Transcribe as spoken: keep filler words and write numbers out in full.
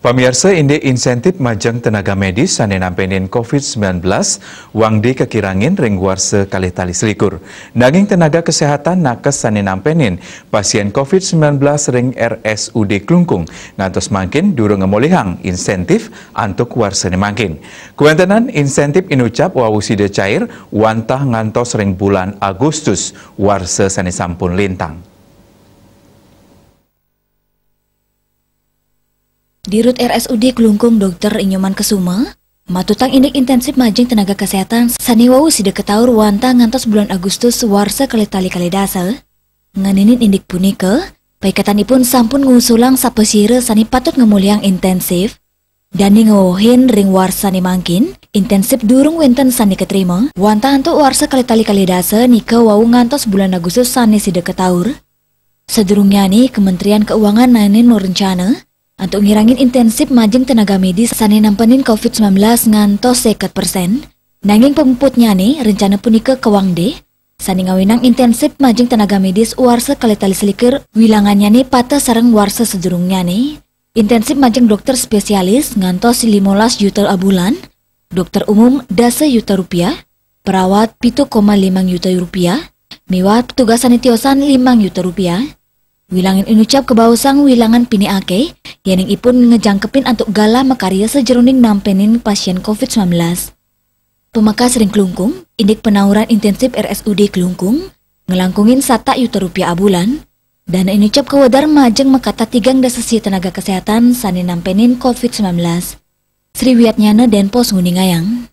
Pamiarsa, indik insentif majeng tenaga medis sane nampenin covid sembilan belas wangde kakirangin ring warsa kalih tali selikur. Nanging tenaga kesehatan nakes sane nampenin pasien covid sembilan belas ring R S U D Klungkung ngantos mangkin durung ngamolihang insentif antuk warsane mangkin. Kawentenan insentif inucap wau sida cair wantah ngantos ring bulan Agustus warsa sane sampun lintang. Dirut R S U D Klungkung Dokter Inyoman Kesuma matutang indik intensif majeng tenaga kesehatan sane wau sida ketaur wantah ngantos bulan Agustus warsa kalih tali kalih dasa, ngeninin indik punika, paiketanipun sampun ngusulang sapasira sane patut ngamolihang intensif, dane ngewehin ring warsane mangkin, intensif durung wenten sane katrima, wantah antuk warsa kalih tali kalih dasa nika wau ngantos bulan Agustus sane sida ketaur. Sadurungnyane, Kementerian Keuangan naenin marencana antuk ngirangin intensif majeng tenaga medis sane nampenin covid sembilan belas ngantos seket persen. Nanging pamuputnyane, rencana punika kawangde, sane ngawinang intensif majeng tenaga medis warsa kalih tali selikur wilangannyane pateh sareng warsa sadurungnyane. Intensif majeng dokter spesialis ngantos limolas juta abulan, dokter umum dasa juta rupiah, perawat pitu koma limang juta rupiah, miwah petugas sane tiosan limang juta rupiah. Wilangan inucap kabaosang wilangan pinih akeh, yening ipun ngejangkepin antuk galah makarya sajeroning nampenin pasien covid sembilan belas. Pamekas ring Klungkung, indik panauran intensif R S U D Klungkung, nglangkungin satak juta rupiah abulan, dana inucap kawedar majeng makatah tigang dasa sisia tenaga kesehatan sane nampenin covid sembilan belas. Sri Wiatnyana, Denpos, nguningayang.